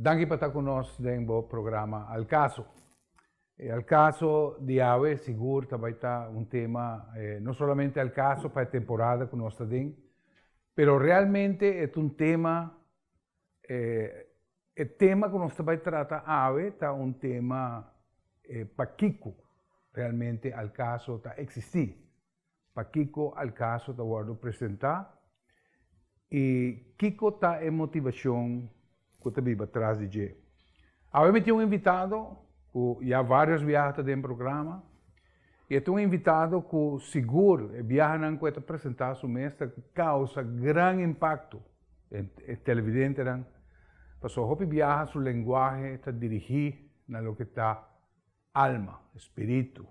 Danki pa ta ku nos den bo programa Al Caso. E Al Caso di awe sigur ta bai ta un tema no solamente al caso pa e temporada ku nos ta den, pero realmente e ta un tema, e tema ku nos ta bai trata awe ta un tema pakiko realmente Al Caso ta eksistí. Pakiko al kaso ta wòrdu presentá i kiko ta e motivashon ku ta biba tras di dje? Awe mi tin un invitado ku ya vários biaha ta den programa i e ta un invitado ku sigur e biahanan ku e ta presentá su mes ta kousa gran impakto den e televidentenan pasobra hopi biaha su lenguahe ta dirigí na loke ta alma, spiritu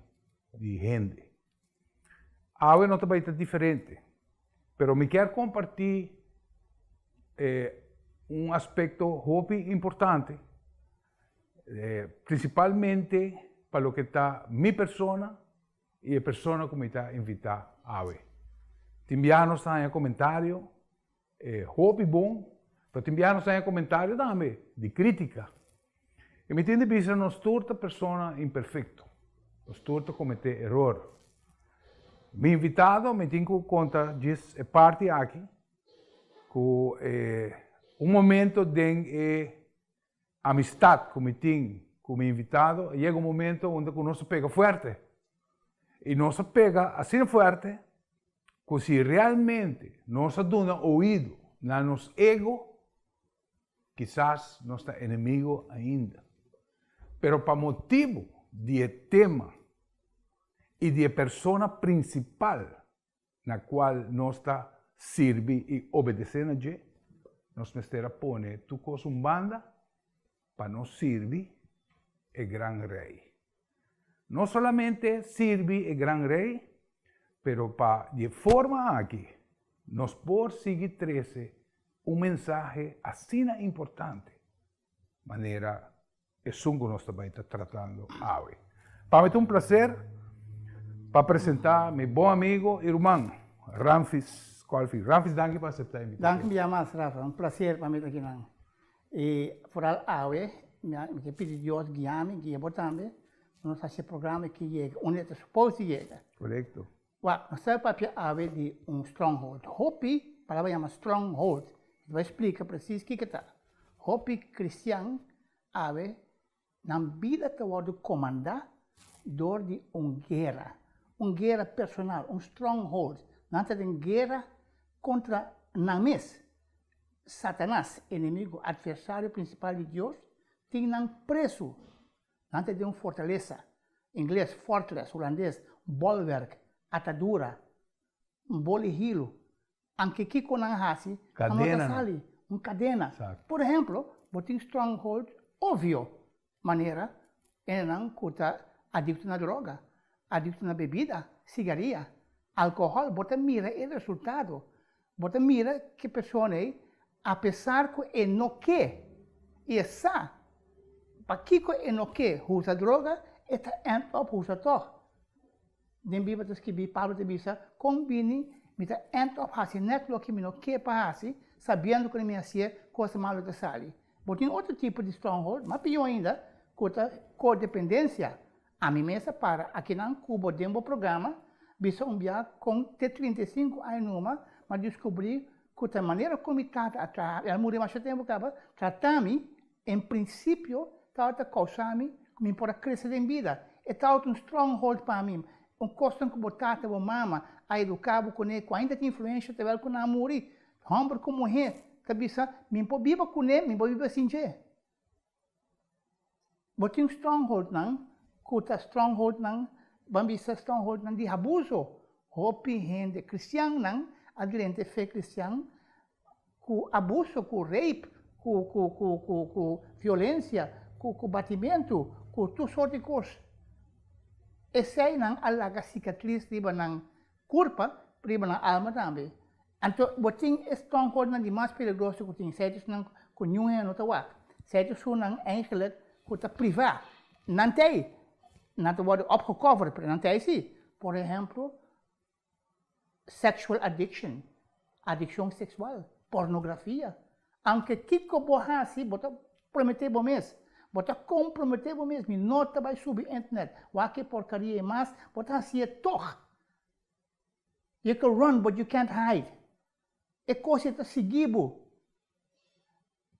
di hende. Awe no ta bai ta diferente, pero mi kier comparti un aspecto hopi importante, principalmente pa loke ta mi persona y e persona cu mi ta invita awe. Tin biaha nos ta haña comentario hopi bon, pero tin biaha nos ta haña comentario tambe di critica. Y mi tin di bisa nos tur ta persona imperfecto, nos tur ta comete eror. Mi invitado mi tin cu conta djis e parti aki cu un momento den e amistad cu mi tin cu mi invitado, a yega un momento unda cu nos a pega fuerte. Y nos a pega asina fuerte cu si realmente nos a duna oido na nos ego, kisas nos ta enemigo ainda. Pero pa motibo di e tema y di e persona principal na cual nos ta sirbi y obedece na dje, nos mester a pone tur cos un banda pa nos sirbi e gran Rey. No solamente sirbi e gran Rey, pero pa di e forma aki nos por sigui trece un mensahe asina importante manera esun ku nos ta bai ta tratando awe. Pa mi ta un plaser pa presentá mi bon amigo i ruman Ramfis Kolfi. Ramfis, danki pa aseptá e invitashon. Danki bia mas, Rafa. Un plaser pa mi ta akinan. I foral awe mi ke pidi Dios guia mi, guia bo tambe, pa nos hasi e programa ki yega unda e ta supos di yega. Korekto. Wak, nos ta papia awe di un stronghold. Hopi palabra yama stronghold. Mi ta bai splika presis kiko ta. Hopi kristian awe nan bida ta wòrdu komandá dor di un guera, un guera personal, un stronghold. Nan ta den guera kontra nan mes. Satanas, enemigu, atversario prinsipal di Dios, tin nan presu. Nan ta den un fortalesa, ingles, fortress, hulandes, bolwerk, atadura, un boli hilu. Anke kiko nan hasi, nan no ta sali. Un kadena. Por ehemplo, bo tin stronghold obvio, manera hendenan ku ta adikto na droga, adikto na bebida, sigaria, alkohòl. Bo ta mira e resultado. Bo ta mira ku e persona ei, apesar ku e no ke i e sa pakiko e no ke usa droga, e ta end up usa tòg. Den Biblia ta skibí, Pablo ta bisa, Kon bini mi ta end up hasi nèt loke mi no ke pa hasi, sabiendo ku na mi hasié kos malu ta sali? Bo tin otro tipo di stronghold, mas pió ainda, ku ta kodependensia. Ami mes a para akinan ku bo den bo programa, bisa un bia kon te 35 aña numa m'a diskubrí ku ta manera kon mi tata a traha, el a muri masha tempu kaba, trata mi, en prinsipio tabata kousa mi ku mi por a krese den bida. E tabata un stronghold pa mi, un kosnan ku bo tata, bo mama a eduká bo kuné ku ainda tin influensha terwel ku nan a muri. Hòmber ku muhé ta bisa, Mi por biba kuné, mi por biba sin dje. Bo tin strongholdnan ku ta strongholdnan, ban bisa strongholdnan di abuso. Hopi hende kristiannan a drenta e fe kristian ku abuso, ku rape, ku ku ku ku ku violensia, ku ku batimentu, ku tur sort di kos. Eseinan a laga sikatris riba nan kurpa, riba nan alma tambe. Anto bo tin e strongholdnan di mas peligroso ku tin, esei ta esunnan ku niun hende no ta wak. Esei ta esunnan eigenlijk ku ta privá. Nan ta ei, nan ta wòrdu opgekover, pero nan ta ei sí. Por ehemplo, sexual addiction, adikshon seksual, pornografia. Aunke kiko bo hasi, bo ta. Prometé bo mes. Bo ta komprometé bo mes, mi no ta bai subi internet, wak e porkaria ei mas, bo ta hasié tòg. You can run but you can't hide. E kos ei ta sigui bo.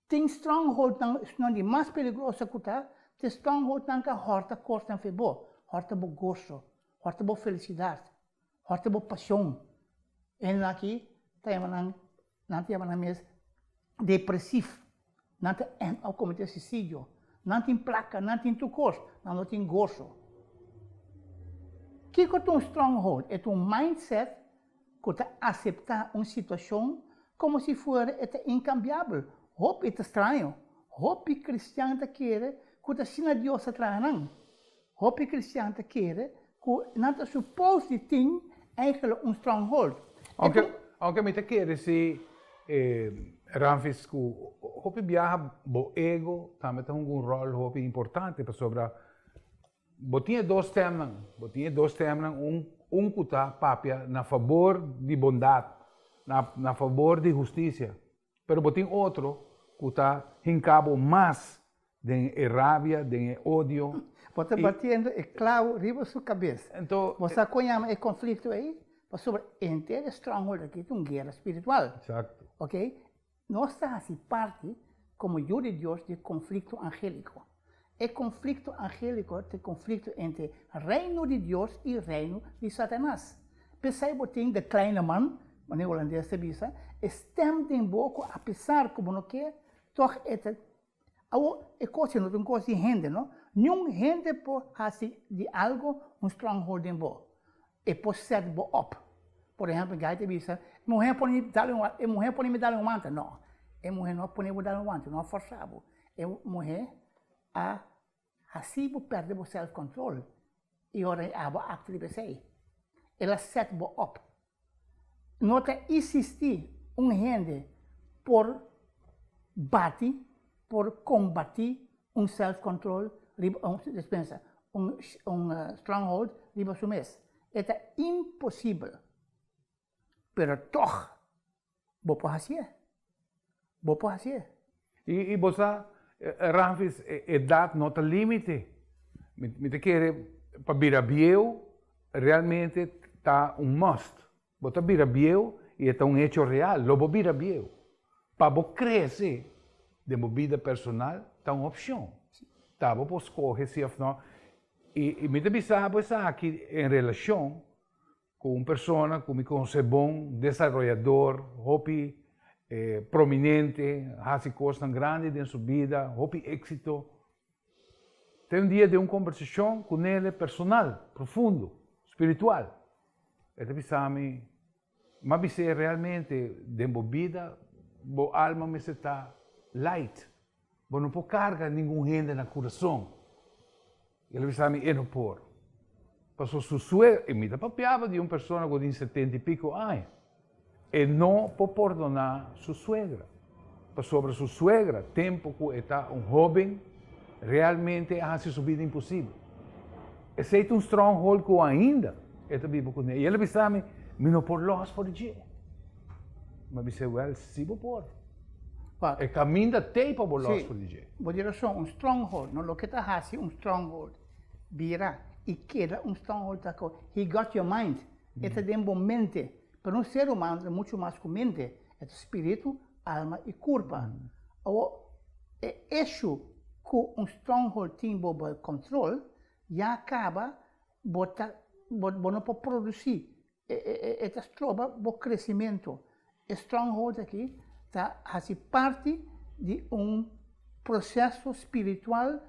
Tin strongholdnan, esnan di mas peligroso ku ta, ta e strongholdnan ku a hòrta kosnan for bo, hòrta bo goso, hòrta bo felisidat, hòrta bo pasion. Hende aki ta yama nan Nan ta yama nan mes depresif. Nan ta end up komete suisidio. Nan tin plaka, nan tin tur kos, nan no tin goso. Kiko ta un stronghold? E ta un mindset ku ta aseptá un situashon komo si fuera e ta inkambiabel. Hopi ta straño. Hopi kristian ta kere ku ta asina Dios a traha nan. Hopi kristian ta kere ku nan ta supos di tin eigenlijk un stronghold. Aunke, aunke mi ta kere si Ramfis ku hopi biaha bo ego tambe ta hunga un ròl hopi importante pasobra bo tin e dos stemnan, bo tin e dos stemnan un un ku ta papia na fabor di bondat, na na fabor di hustisia. Pero bo tin otro ku ta hinka bo mas den e rabia, den e odio. Bo ta batiendo e klau riba su kabes. Anto. Bo sa kon yama e konflikto ei? Pasobra henter e stronghold aki ta un guera spiritual. Eksakto. Ok? Nos ta hasi parti komo yu di Dios di e konflikto angeliko. E konflikto angeliko ta e konflikto entre Reino di Dios i reino di Satanas. P'esei bo tin de kleine man, manera hulandes ta bisa, e stem den bo ku apesar ku bo no ke, tòg e ta. Awor, e kos ei no ta un kos di hende, no. Niun hende por hasi di algu un stronghold den bo. E por set bo op. Por ehempel, guy ta bisa, e muher pone mi dal un e muher pone mi dal un wanta. No, e muher no a pone bo dal un wanta, no a forsa bo. E muher a hasi bo perde bo self control y ora e abo actua riba esey. El a set bo op. No ta isisti un hende por bati, por combati un self control riba un dispensa, un un stronghold riba su mes. E ta imposibel. Pero tog bo por hacié. Bo por hacié. I bo sa, Ramfis, edat no ta limite. Mi ta kere pa bira bieu realmente ta un must. Bo ta bira bieu i e ta un hecho real, lo bo bira bieu. Pa bo krese den bo bida personal ta un opshon. Ta bo por skohe si òf no. I mi ta bisa bo esaki en relashon ku un persona ku mi konosé bon, desaroyador, hopi prominente, hasi kosnan grandi den su bida, hopi éksito. Te un dia den un kombersashon ku nele personal, profundo, spiritual, e ta bisa mi, M'a bis'é realmente den bo bida bo alma mester ta light, bo no por karga ningun hende na kurason. El a bisa mi e no por. Pasobra su suegra, i mi ta papiaba di un persona ku tin setenta i piko aña, e no por pordoná su suegra. Pasobra su suegra, tempu ku e ta un hóben, realmente a hasi su bida imposibel. Esei ta un stronghold ku ainda e ta biba kuné. I el a bisa mi, Mi no por lòs for di dje. Mi a bis'é, Wèl, si bo por. E kaminda t'ei pa bo lòs for di dje. Bo di rason, un stronghold, no loke ta hasi un stronghold bira i keda un stronghold ta ku he got your mind, e ta den bo mente. Pero un ser humano ta muchu mas ku mente, e ta spiritu, alma i kurpa. Awor, e eshu ku un stronghold tin bo bo control, ya kaba bo ta bo no por produsí, e ta stroba bo kresimentu. E stronghold aki ta hasi parti di un proseso spiritual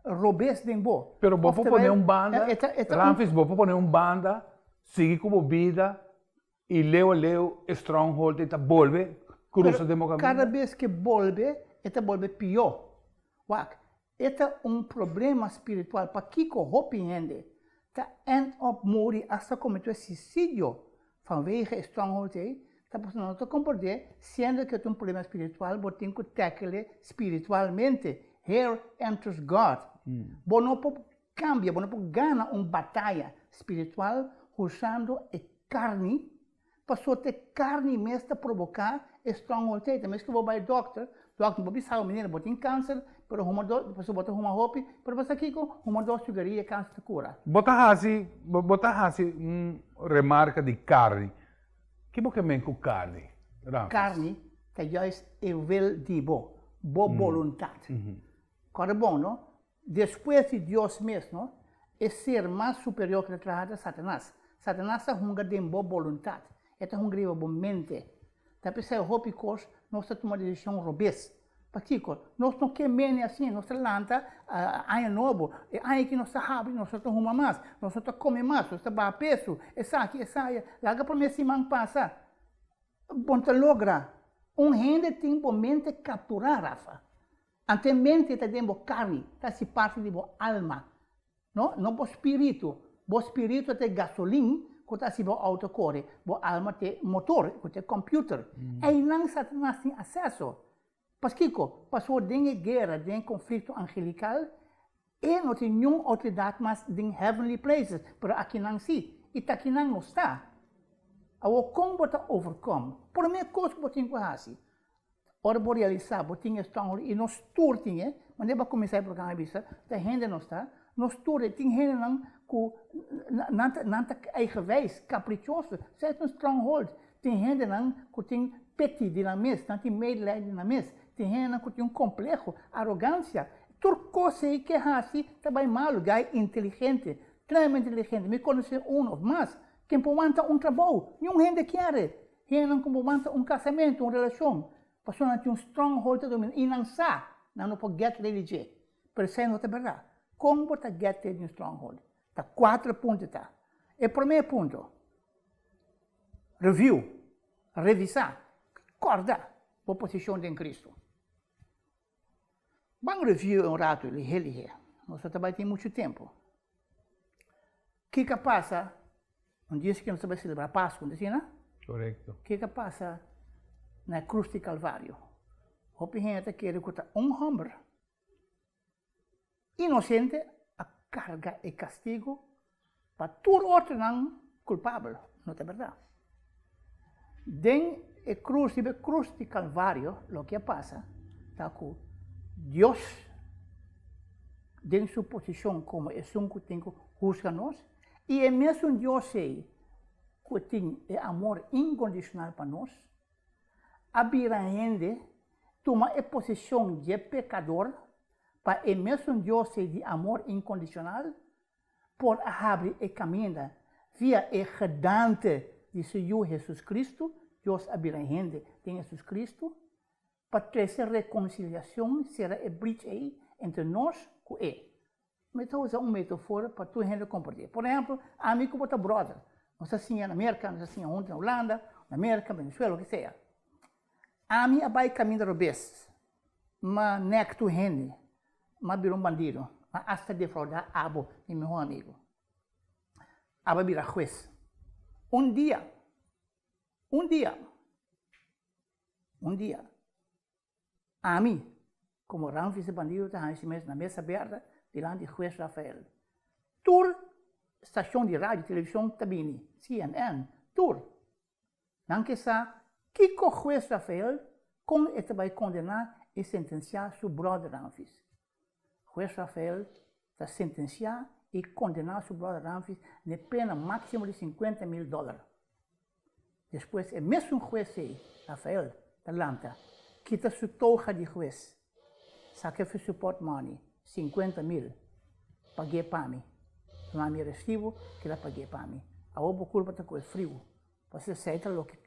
robes den bo. Pero bo por pone un banda, Ramfis, bo por pone un banda, sigui ku bo bida i leu a leu e stronghold ei ta bolbe krusa den bo kaminda. Kada bes ke bolbe, e ta bolbe pió. Wak, E ta un problema spiritual pakiko hopi hende ta end up muri hasta kometé suicidio vanwege e stronghold ei, ta pasobra nan no ta komprendé siendo ke ta un problema spiritual bo tin ku tackle spiritualmente, here enters God. Bo no por kambia, bo no por gana un bataya spiritual usando e karni, pasobra ta e karni mes ta proboká e stronghold ei, ta mes ku bo bai dòkter. Dòkter bo bisa bo manera bo tin kanser, pero huma dos, pasobra bo ta huma hopi, pero bo sa kiko? Huma dos sigaria e kanser ta kura. Bo ta hasi, bo ta hasi un remarka di karni. Ki bo ke men ku karni, Ramses? Karni ta juist e wil di bo, bo boluntat. Kòrda bon no, despues di Dios mes no, e ser mas superior ku ta traha ta Satanas. Satanas ta hunga den bo boluntat, e ta hunga riba bo mente. Ta p'esei hopi kos nos ta tuma desishon robes. Pakiko? Nos no ke mene asina, nos ta lanta aña nobo, e aña aki nos ta habri, nos no ta huma mas, nos no ta kome mas, nos ta baha peso, esaki, esaya, laga prome siman pasa. Bo no ta logra. Un hende tin bo mente kapturá, Rafa. Anto e mente ta den bo karni, ta hasi parti di bo alma. No, no bo spiritu. Bo spiritu ta e gasolin ku ta hasi bo outo kore. Bo alma ta e motor, ku ta e computer. Einan Satanas tin aseso. Paskiko? Pasobra den e guera, den e konflikto angelikal, e no tin niun outoridat mas den heavenly places, pero akinan sí. I ta akinan nos ta. Awor, kon bo ta overkom? Promé kos ku bo tin ku hasi, Ora bo realisá bo tin e stronghold i nos tur tin e, manera bo a kuminsá e programa a bisa, ta hende nos ta, nos tur e tin hendenan ku nan ta nan ta eigenwijs, kaprichoso, esei ta un stronghold. Tin hendenan ku tin pity di nan mes, nan tin medelijden di nan mes, tin hendenan ku tin un kompleho, arogansia, tur kos ei ke hasi ta bai malu, gai inteligente, tremendo inteligente, mi konosé un òf mas, ken por wanta un trabou, niun hende kier e. Hendenan ku bo wanta un kasamentu, un relashon, pasobra nan tin un stronghold ta domina i nan sa nan no por get rid di dje. Pero esei no ta bèrdat. Kon bo ta get rid di un stronghold? Ta kuater punto ta. E promé punto, review, revisá, kòrda bo posishon den Kristu. Ban review un ratu lihé lihé, nos no ta bai tin muchu tempu. Kiko a pasa un dia ku nos ta bai selebrá Pasku, no ta asina? Korekto. Kiko a pasa na e krus di Kalvario? Hopi hende ta kere ku ta un hòmber inosente a karga e kastigu pa tur otronan kulpabel. No ta bèrdat. Den e krus, riba e krus di Kalvario, loke a pasa ta ku Dios den su posishon komo esun ku tin ku husga nos, i e mesun Dios ei ku tin e amor inkondishonal pa nos, a bira hende, tuma e posishon dje pekador pa e mesun Dios ei di amor inkondishonal por a habri e kaminda via e gedante di su Yu Hesus Kristu, Dios a bira hende den Hesus Kristu, pa trese rekonsiliashon, sera e bridge ei entre nos ku E. Mi ta usa un metafor pa tur hende komprendé. Por ehèmpel, ami ku bo ta bròder, nos a siña na Merka, nos a siña huntu na Hulanda, na Merka, Venezuela, loke sea. Ami a bai kaminda robes, m'a nèk tur hende, m'a bira un bandido, m'a asta defraudá abo, mi mihó amigu. Abo a bira hues. Un dia, un dia, un dia, ami, komo Ramfis e bandido ta haña su mes na mesa bèrde dilanti hues Rafael. Tur stashon di radio, televishon ta bini, CNN, tur. Nan ke sa kiko hues Rafael kon e ta bai kondená i sentensiá su bròder Ramfis. Hues Rafael ta sentensiá i kondená su bròder Ramfis n'e pena máksimo di 50.000 dòler. Despues e mesun hues ei, Rafael, ta lanta, kita su toga di hues, saka fi su pòtmòni 50.000, pag'é pa mi. Duna mi e resibo ku el a pag'é pa mi. Awor bo kulpa ta ku e friu. Pasobra esei ta loke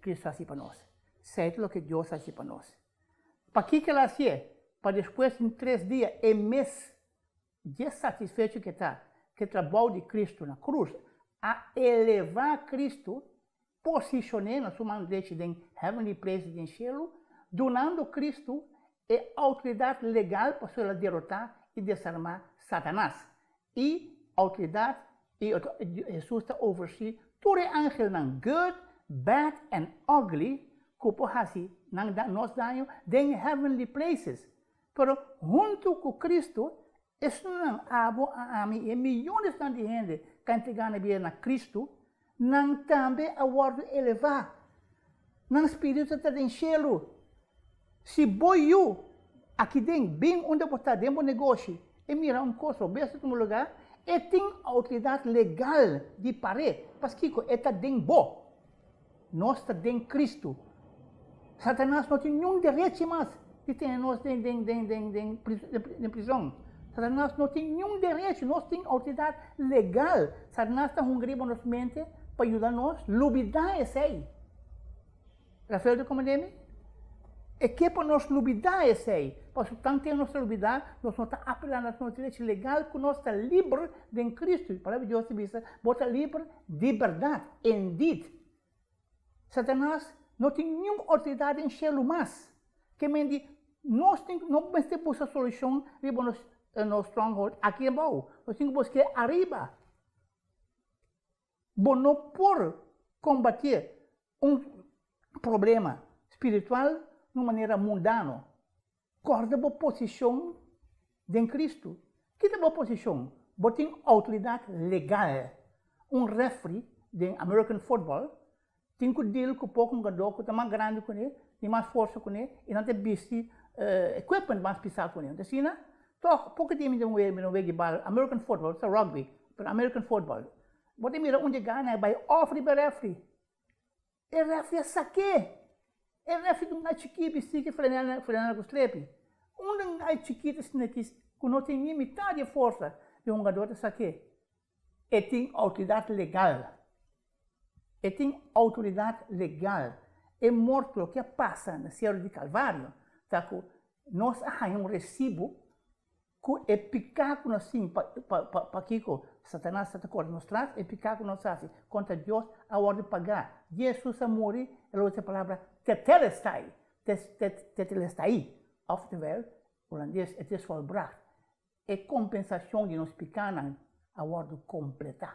Cristo a hasi pa nos. Esei ta loke Dios a hasi pa nos. Pakiko el a hasié? Pa despues di tres dia e mes, dje satisfecho ku e ta ku e trabou di Cristo na krus, a elevá Cristo, posishon'é na su man drechi den heavenly places den shelu, dunando Cristo e outoridat legal pa su el a derotá i desarmá Satanas i outoridat i Hesus ta oversee tur e angelnan good, bad and ugly ku por hasi nan nos daño den heavenly places. Pero huntu ku Kristu, esunnan, abo, ami i e miyonesnan di hende ku a entregá nan bida na Kristu, nan tambe a wòrdu elevá. Nan spiritu ta den shelu. Si bo yu aki den bin unda bo ta den bo negoshi e mira un kos robes ta tuma lugá, e tin outoridat legal di par'é. Paskiko? E ta den bo. Nos ta den Kristu. Satanas no tin niun derechi mas di tene nos den den den den den den prison. Satanas no tin niun derechi, nos tin outoridat legal. Satanas ta hunga riba nos mente pa yuda nos lubidá esei. Rafael ta komand'é mi, E ke pa nos lubidá esei, pasobra tan tempu nos ta lubidá, nos no ta apelá na nos derechi legal ku nos ta liber den Kristu. E Palabra di Dios ta bisa, Bo ta liber di bèrdat, indeed. Satanas no tin niun outoridat den shelu mas. Ke men di, nos tin no mester buska solushon riba nos nos stronghold aki abou, nos tin ku busk'é ariba. Bo no por kombatié un problema spiritual na un manera mundano. Kòrda bo posishon den Kristu. Ki ta bo posishon? Bo tin outoridat legal. Un refri den American football tin ku deal ku poko hungadó ku ta mas grandi kuné, tin mas forsa kuné i nan ta bisti equipment mas pisá kuné. Ta asina? Tòg, poko dia mi ta mi ta wega bal American football, ta rugby, pero American football. Bo ta mira un di e gana e bai òf riba e refri. E refri a sak'é. E refri ta un gai chikí bistí ku flanela flanela ku strepi. Unda un gai chikí ta sinti ki ku no tin ni mitad di e forsa di un hungadó ta sak'é. E tin outoridat legal. E tin outoridat legal. E morto loke a pasa na Seru di Kalvario ta ku nos a haña un resibu ku e piká ku nos tin pa pa pakiko Satanas ta kore nos tras, e piká ku nos hasi kontra Dios a wòrdu pagá. Jesus a muri, el a usa e palabra tetelestai, tetelestai, oftewel, hulandes, het is volbracht. E kompensashon di nos pikánan a wòrdu kompletá.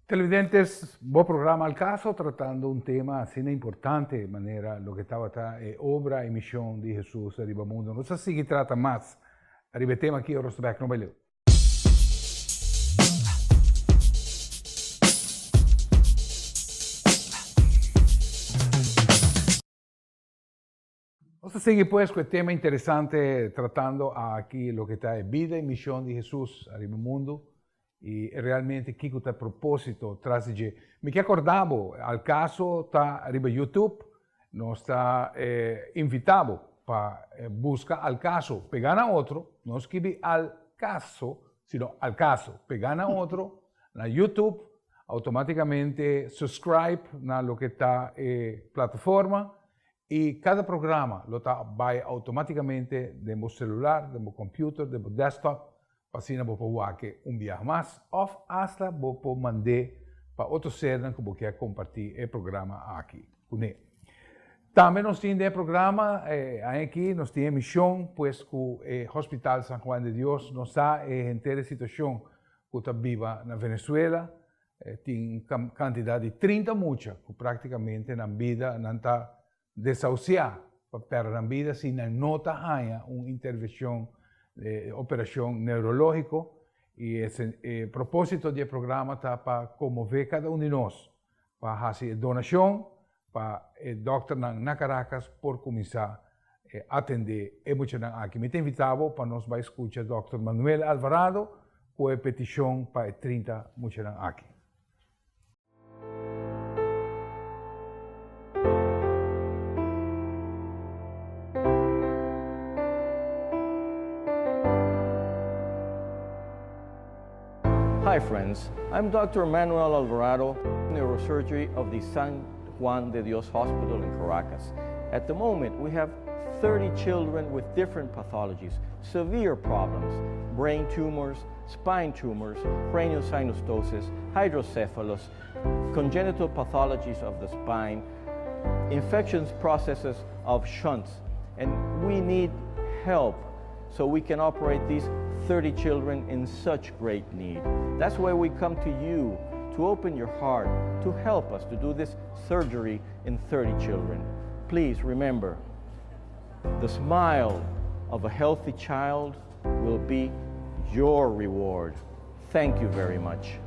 Televidentes, bo programa Al Caso tratando un tema asina importante manera loke tabata e obra y mision di Jesus ariba mundo. Nos ta sigui trata mas ariba e tema aki ora nos ta bek no bai leu. Nos ta sigui pues cu e tema interesante tratando aki loke ta e bida y mision di Jesus ariba mundo y realmente kico ta e proposito tras di dje. Mi ke acorda bo, Al Caso ta riba YouTube, nos ta invita bo pa busca Al Caso pega na otro, no skibi Al Caso, sino Al Caso pega na otro na YouTube, automaticamente subscribe na loke ta e plataforma I kada programa lo ta bai automáticamente den bo celular, den bo computer, den bo desktop, pa asina bo por wak e un biaha mas of hasta bo por mand'é pa otro sernan ku bo kier kompartí e programa aki kuné. Tambe nos tin den e programa aña aki nos tin e mishon pues ku e Hospital San Juan de Dios nos sa e henter e situashon ku ta biba na Venezuela Tin un kantidat di 30 mucha ku práktikamente nan bida nan ta desausiá pa pèrdè nan bida si nan no ta haña un intervenshon, operashon neurológiko. I e propósito di e programa ta pa konmové kada un di nos pa hasi e donashon pa e dòkternan na Caracas por kuminsá atendé e muchanan aki. Mi ta invitá bo pa nos bai skucha dòkter Manuel Alvarado ku e petishon pa e 30 muchanan aki. Hi friends, I'm Dr. Manuel Alvarado, neurosurgery of the San Juan de Dios Hospital in Caracas. At the moment, we have 30 children with different pathologies, severe problems, brain tumors, spine tumors, craniosynostosis, hydrocephalus, congenital pathologies of the spine, infections processes of shunts, and we need help so we can operate these 30 children in such great need. That's why we come to you to open your heart, to help us to do this surgery in 30 children. Please remember, the smile of a healthy child will be your reward. Thank you very much.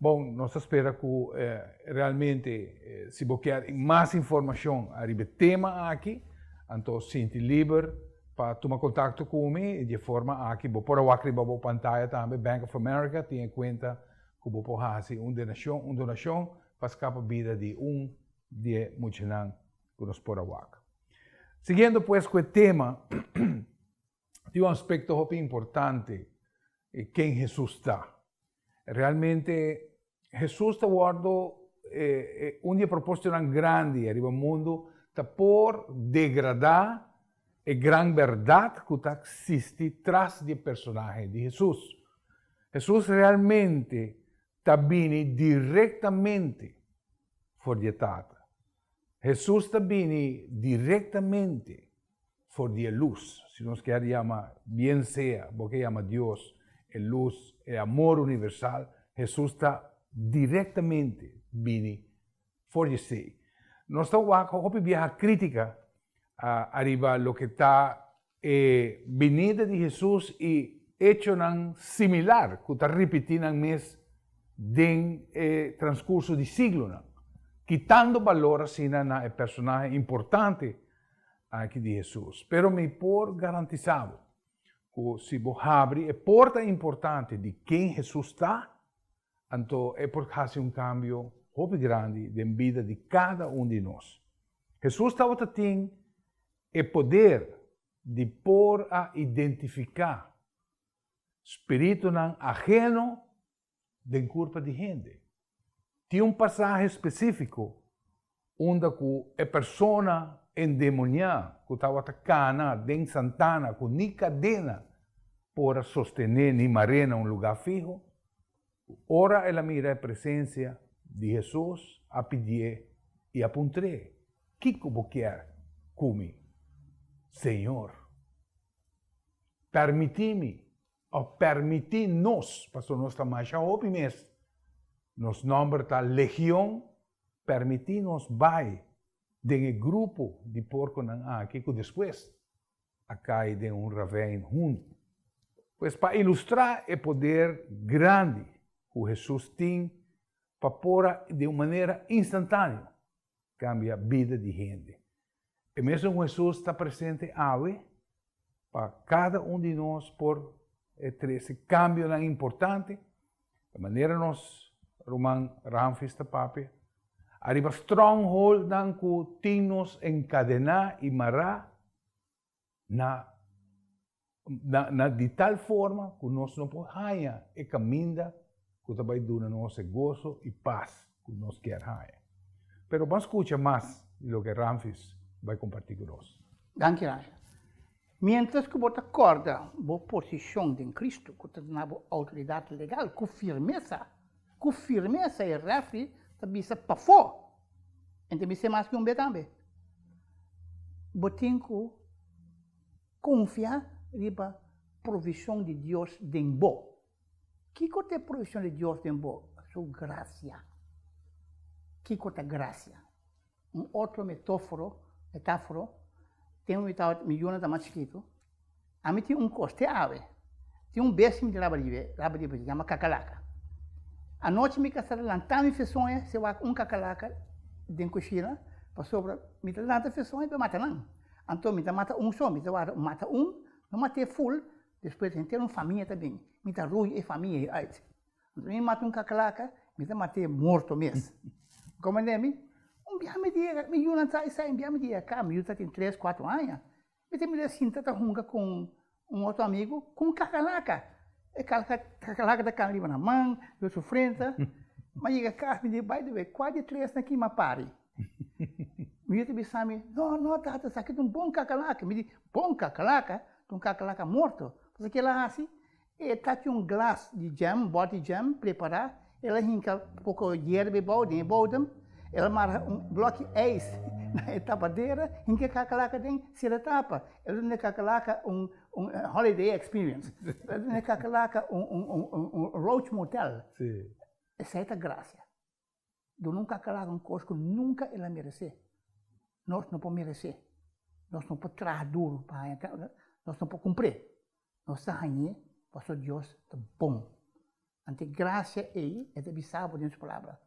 Bon, nos ta spera ku realmente si bo kier mas informashon ariba e tema aki, anto sinti liber pa tuma kontakto ku mi. Di e forma aki bo por a wak riba bo pantaya tambe Bank of America tin e kuenta ku bo por hasi un donashon, un donashon pa skapa bida di un di e muchanan ku nos por a wak. Siguiendo pues ku e tema, tin un aspekto hopi importante ken Hesus ta. Realmente Hesus ta wòrdu un di e propósitonan grandi ariba mundu ta por degradá e gran bèrdat ku ta eksistí tras di e personahe di Hesus. Hesus realmente ta bini direktamente for di e Tata. Hesus ta bini direktamente for di e lus, si nos kier yama bien sea, bo ke yama Dios, e lus, e amor universal, Hesus ta direktamente bini for di esei. Nos ta wak hopi biaha kritika ariba loke ta e binida di Hesus i echonan similar ku ta ripití nan mes den e transkurso di siglonan, kitando balor asina na e personahe importante aki di Hesus. Pero mi por garantisá bo ku si bo habri e porta importante di ken Hesus ta, anto e por hasi un kambio hopi grandi den bida di kada un di nos. Hesus tabata tin e poder di por a identifiká spiritunan aheno den kurpa di hende. Tin un pasahe spesífiko unda ku e persona endemoniá ku tabata kana den santana ku ni kadena por a sostené ni mar'é na un lugá fiho, ku ora el a mira e presensia di Hesus a pidié i a puntr'é, Kiko bo kier ku mi, Señor? Permití mi Òf pèrmití nos, pasobra nos ta masha hopi mes, nos nòmber ta Legion, pèrmití nos bai den e grupo di porkonan aki ku despues a kai den un ravijn huntu. Pues pa ilustrá e poder grandi ku Hesus tin pa por a di un manera instantáneo kambia bida di hende. E mesun Hesus ta presente awe pa kada un di nos por trese kambionan importante, e manera nos ruman Ramfis ta papia, ariba strongholdnan ku tin nos enkadená i mará na na na di tal forma ku nos no por haña e kaminda ku ta bai duna nos e goso i pas ku nos kier haña. Pero ban skucha mas di loke Ramfis bai kompartí ku nos. Danki Ranja. Miéntras ku bo ta kòrda bo posishon den Kristu ku ta duna bo outoridat legal ku firmesa, ku firmesa e rèfri ta bisa pafó, en ta bis'é mas ku un be tambe, bo tin ku Konfia riba provishon di Dios den bo. Kiko ta e provishon di Dios den bo? Su grasia. Kiko ta grasia? Un otro metoforo, metaforo, tempu mi tabata, mi yunan ta mas chikitu, ami tin un kos te awe, tin un bestia mi ta raba riba, raba riba dje, yama kakalaka. Anochi mi kasa ta lanta mi fesoña, se wak un kakalaka den kushina, pasobra mi ta lanta fesoña pa mata nan. Anto mi ta mata un so, mi ta wak mata un, no mat'é ful, despues henter un famia ta bin, mi ta rui e famia ei uit. Anto mi mata un kakalaka, mi ta mat'é morto mes. Komprendé mi? Un biaha mi di mi yunan sa esei, un biaha mi di aka, mi yu ta tin tres, kuatro aña, mi ta mira sinta ta hunga ku un otro amigu ku un kakalaka. E kakalaka ta kana riba nan man, riba su frenta. Mi a yega kas, mi di, by the way, kua di e tresnan aki mi a pari? Mi yu ta bisa mi, No, no tata, esaki ta un bon kakalaka. Mi di, Bon kakalaka? Ta un kakalaka morto. Pasobra ke el a hasi? E ta tin un glas di jam, bòt di jam, prepará. El a hinka poko yerba ebou den e bodem. El a mara un blòki ijs na e tapadera, hinka e kakalaka aden, sera e tapa. El a duna e kakalaka un un holiday experience. El a duna e kakalaka un un un roach motel. Esei ta grasia. Duna un kakalaka un kos ku nunka el a meresé. Nos no por meresé. Nos no por traha duru pa haña, nos no por kumpr'é. Nos ta hañ'é pasobra Dios ta bon. Anto e grasia ei, e ta bisa bo den su palabra,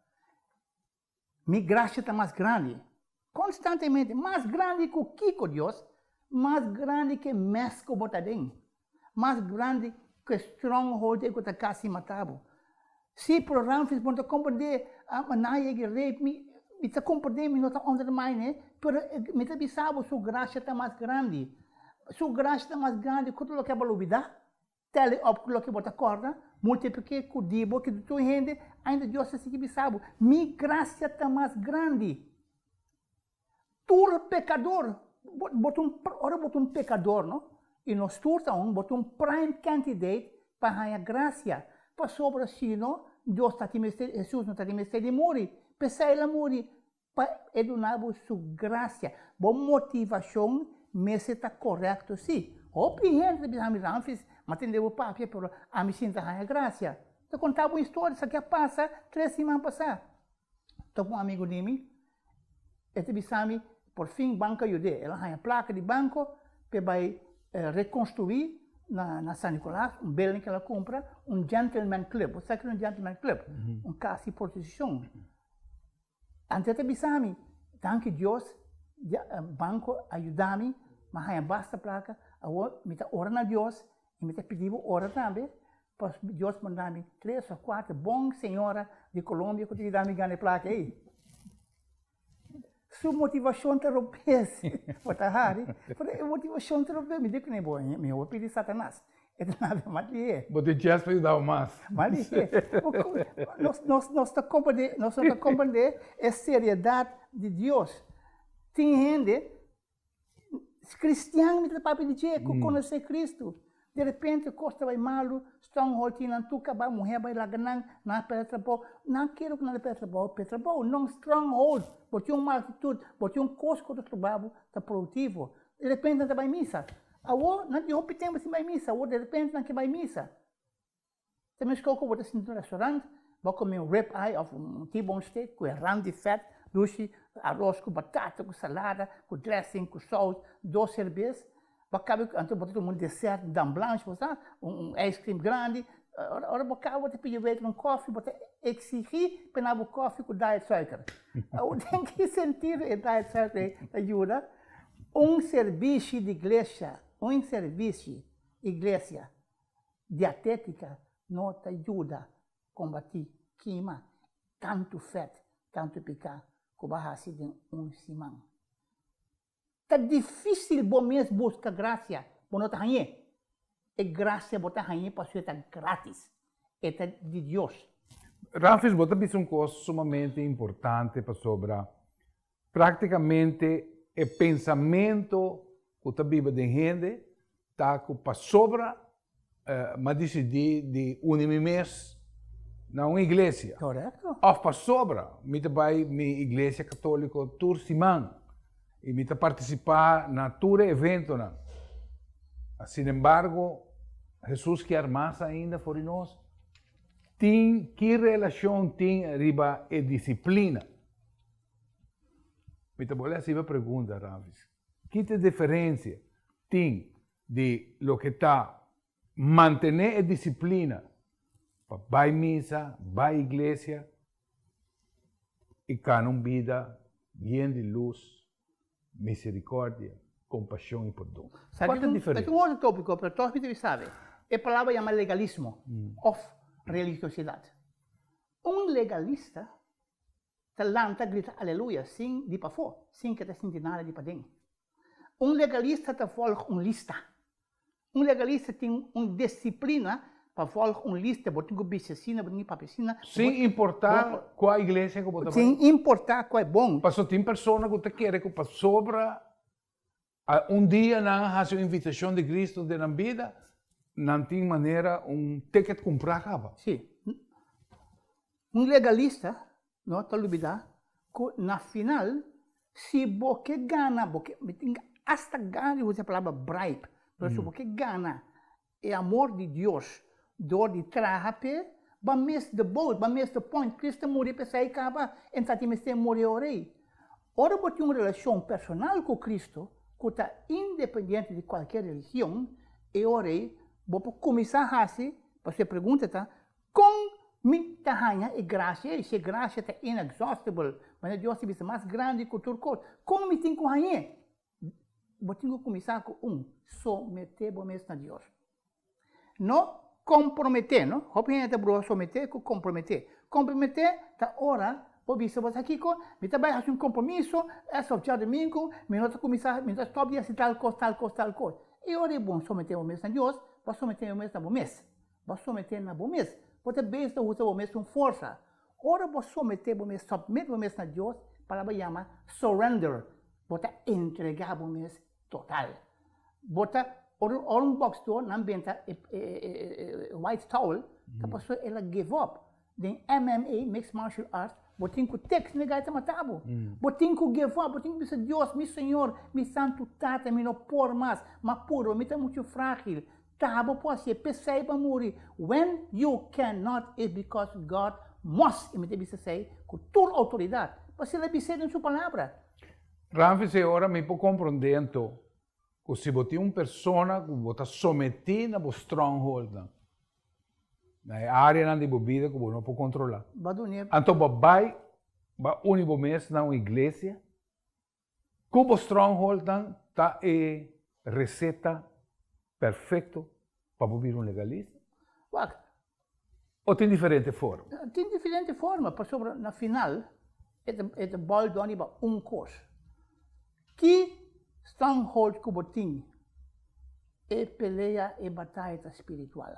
Mi grasia ta mas grandi, konstantemente, mas grandi ku kiko, Dios? Mas grandi ku e mès ku bo ta den, mas grandi ku e stronghold ei ku ta kasi mata bo. Sí, pero Ramfis, bo no ta komprendé, a nan a yega i rape mi, mi ta komprendé, mi no ta undermine, pero mi ta bisa bo, su grasia ta mas grandi. Su grasia ta mas grandi ku tur loke bo a lubidá. Tele op ku loke bo ta kòrda, multipliké ku di bo ki di tur hende, ainda Dios ta sigui bisa bo, Mi grasia ta mas grandi. Tur pekador, bo, bo ta un, ora bo ta un pekador, no? I nos tur ta un, bo ta un prime candidate pa haña grasia, pasobra si no, Dios ta tin mester, Hesus no ta tin mester di muri, p'esei el a muri, Pa e duna bo su gracia. Bo motivacion mester ta correcto si. Hopi hende ta bisa ami Ramfis, m'a tende bo papia pero ami sinta haña gracia. Ta conta bo un historia, esaki a pasa tres siman pasa. Ta cu un amigo di mi, e ta bisa mi por fin banco a yud'é. El a haña placa di banco p'e bay reconstrui na San Nicolas un building cu el a cumpra, un gentleman club. Bo sa kico ta un gentleman club? Un cas di prostitucion. Antes ta bisa mi, danki Dios, banco a yuda mi, mi a haña basta placa, awor mi ta ora na Dios y mi ta pidi bo ora tambe pa Dios manda mi tres o cuater bon señora di Colombia cu ta yuda mi gana e placa ey. Su motivacion ta robes, bo ta hari, pero e motivacion ta robes, mi di cune bo, mi hopi pidi Satanas. E ta nada mas lihé. Bo tin chèns pa yuda bo mas. Mas lihé. Nos, nos, nos ta komprendé, nos no ta komprendé e seriedat di Dios. Tin hende, kristian mi ta papia di dje, ku konosé Kristu. De repente kos ta bai malu, stronghold tin nan tur kaba, muhé bai laga nan, nan a pèrdè trabou. Nan kere ku nan a pèrdè trabou, pèrdè trabou. Non stronghold. Bo tin un mal aktitut, bo tin un kos ku ta stroba bo ta produktivo. De repente nan ta bai misa. Awor, nan tin hopi tempu sin bai misa, awor derepente nan ke bai misa. Ta meskos ku bo ta sinti na un restaurant, bo a kome un rib eye òf un T-bone steak ku e rand di fèt dushi, aros ku batata, ku salada, ku dressing, ku sous, dos serbes, bo a kaba anto bo ta tuma un desèrt, un dame blanche, bo sa, un ice cream grandi, ora bo kaba bo ta pidi waiter un kòfi, bo ta eksigí pa e na bo kòfi ku diet suiker. Awor den ki sentido e diet suiker ei ta yuda? Un servishi di iglesia, un servishi iglesia diatetica no ta yuda combati kima tantu fet, tantu pica cu bo a haci den un siman. Ta dificil bo mes busca gracia, bo no ta hañ'é. E gracia bo ta hañ'é pasobra e ta gratis, e ta di Dios. Ramfis, bo ta bisa un cos sumamente importante pasobra Práktikamente e pensamentu ku ta biba den hende ta ku pasobra m'a disidí di uni mi mes na un iglesia. Korekto. Òf pasobra mi ta bai mi iglesia katóliko tur siman i mi ta partisipá na tur e eventonan. Sinembargo, Hesus kier mas ainda for di nos. Tin ki relashon tin riba e disiplina? Mi ta bolbe hasi bo pregunta, Ramfis. Ki ta e diferensia tin di loke ta mantené e disiplina pa bai misa, bai iglesia i kana un bida yen di lus, misericordia, kompashon i pordon? Kua ta e diferensia? Esaki un otro tópiko, pero tòg mi debe sabi. E palabra yama legalismo òf religiosidat. Un legalista ta lanta grita aleluya sin di pafó, sin ke ta sinti nada di paden. Un legalista ta vòlg un lista. Un legalista tin un disiplina pa vòlg un lista, bo tin ku bisti asina, bo tin ku papia asina. Sin importá kua iglesia ku bo ta bai. Sin importá kua e bon. Pasobra tin persona ku ta kere ku pasobra un dia nan a hasi un invitashon di Cristo den nan bida, nan tin manera un ticket kumprá kaba. Sí. Un legalista no ta lubidá ku na final si bo ke gana, bo ke, mi tin asta gana di usa e palabra bribe, pero si bo ke gana e amor di Dios dor di traha p'e, bo a miss the boat, bo a miss the point, Cristo a muri p'esei kaba, e ta tin mester muri ora ei. Ora bo tin un relashon personal ku Cristo ku ta independiente di kualker religion, e ora ei bo por kuminsá hasi, pasobra e pregunta ta, kon. Mi ta haña e grasia ei, si e grasia ta inexhaustible, manera Dios ta bisa, mas grandi ku tur kos, kon mi tin ku hañ'é? Bo tin ku kuminsá ku un, someté bo mes na Dios. No komprometé, no? Hopi hende ta bruha someté ku komprometé. Komprometé ta ora bo bisa bo sa kiko, mi ta bai hasi un kompromiso, es òf djadumingu mi no ta kuminsá, mi no ta stòp di hasi tal kos, tal kos, tal kos. E ora ei bon someté bo mes na Dios, bo a someté bo mes na bo mes. Bo a someté na bo mes. Bo ta bes ta usa bo mes un forsa. Ora bo someté bo mes, submit bo mes na Dios, palabra yama surrender. Bo ta entregá bo mes total. Bo ta, ora ora un boxdor nan benta e e e white towel, ta pasobra el a give up. Den MMA, Mixed Martial Arts, bo tin ku tek sino e gai ta mata bo. Bo tin ku give up, bo tin ku bisa Dios, mi Señor, mi Santu Tata, mi no por mas, m'a purba, mi ta muchu frágil. Ta bo por hasié, p'esei bo a muri. When you cannot is because God must, i mi ta bisa esei ku tur outoridat, pasobra el a bis'é den su palabra. Ramfis e ora mi por komprondé anto ku si bo tin un persona ku bo ta sometí na bo strongholdnan, na e áreanan di bo bida ku bo no por kontrolá, anto bo bai bo uni bo mes na un iglesia ku bo strongholdnan ta e reseta perfekto pa bo bira un legalista? Wak. O tin diferente forma? Tin diferente forma, pasobra na final e ta e ta boil down riba un kos. Ki stronghold ku bo tin, e pelea, e bataya ta spiritual.